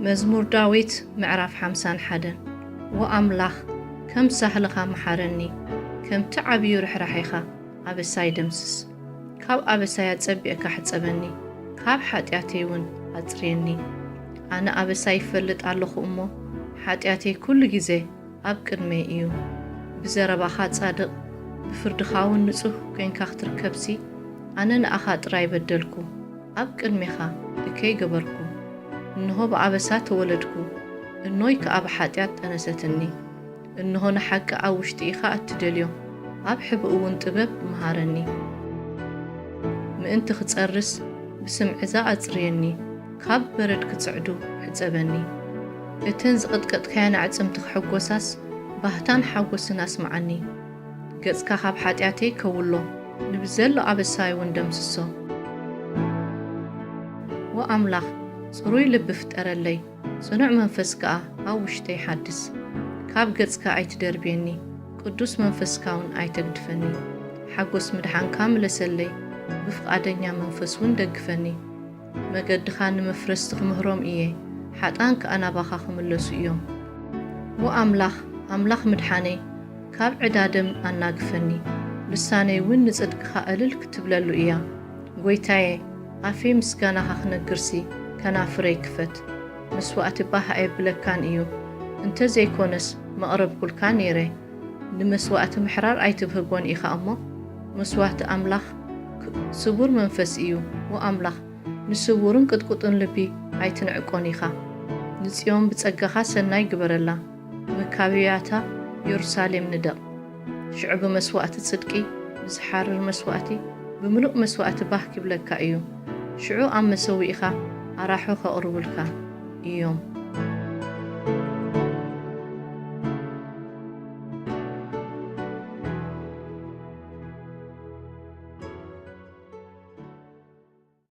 መዝሙር ዳዊት ምዕራፍ ሓምሳን ሓደን። ወኣምላኽ፣ ከም ሳህልኻ መሓረኒ፣ ከምቲ ዓብዩ ርሕራሒኻ ኣበሳይ ደምስስ። ካብ ኣበሳይ ኣጸቢቕካ ሕጸበኒ፣ ካብ ሓጢኣተይ እውን ኣጽርየኒ። ኣነ ኣበሳይ ይፈልጥ ኣለኹ እሞ፣ ሓጢኣተይ ኩሉ ግዜ ኣብ ቅድመይ እዩ። ብዘረባኻ ጻድቕ፣ ብፍርድኻ እውን ንጹህ ኮይንካ ክትርከብሲ፣ ኣነ ንኣኻ ጥራይ በደልኩ፣ ኣብ ቅድሜኻ እከይ ገበርኩ። እንሆ ብኣበሳ ተወለድኩ፣ እኖይ ከኣ ብሓጢኣት ጠነሰትኒ። እንሆ ንሓቂ ኣብ ውሽጢ ኢኻ እትደልዮ፣ ኣብ ሕብኡ እውን ጥበብ ምሃረኒ። ምእንቲ ክጸርስ ብስምዕዛ ኣጽርየኒ፣ ካብ በረድ ክጽዕዱ ሕጸበኒ። እተን ዝቐጥቀጥካየን ኣዕጽምቲ ክሕጎሳስ፣ ባህታን ሓጎስን ኣስምዓኒ። ገጽካ ካብ ሓጢኣተይ ከውሎ፣ ንብዘሎ ኣበሳይ እውን ደምስሶ። ወኣምላኽ፣ ጽሩይ ልቢ ፍጠረለይ፣ ጽኑዕ መንፈስ ከኣ ኣብ ውሽጠይ ሓድስ። ካብ ገጽካ ኣይትደርብየኒ፣ ቅዱስ መንፈስካ እውን ኣይተግድፈኒ። ሓጎስ ምድሓንካ ምለሰለይ፣ ብፍቓደኛ መንፈስ እውን ደግፈኒ። መገድኻ ንመፍረስቲ ክምህሮም እየ፣ ሓጥኣን ከኣ ናባኻ ክምለሱ እዮም። ወኣምላኽ፣ ኣምላኽ ምድሓነይ፣ ካብ ዕዳ ደም ኣናግፈኒ፣ ልሳነይ እውን ንጽድቅኻ እልል ክትብለሉ እያ። ጐይታየ፣ ኣፈይ ምስጋናኻ ክነግርሲ፣ ከናፍረይ ክፈት። መስዋእቲ ባህ ኣየብለካን እዩ፣ እንተ ዘይኮነስ መቕረብኩልካ ነይረ። ንመስዋእቲ ምሕራር ኣይትብህጎን ኢኻ እሞ፣ መስዋእቲ ኣምላኽ ክ-፣ ስቡር መንፈስ እዩ። ወኣምላኽ፣ ንስውርን ቅጥቁጥን ልቢ ኣይትንዕቆን ኢኻ። ንጽዮን ብጸጋኻ ሰናይ ግበረላ፣ መካብያታ የሩሳሌም ንደቕ። ሽዑ ብመስዋእቲ ጽድቂ፣ ብዝሓርር መስዋእቲ፣ ብምሉእ መስዋእቲ ባህ ኪብለካ እዩ። ሽዑ ኣብ መሰውኢኻ ኣራሑ ኸቕርቡልካ እዮም።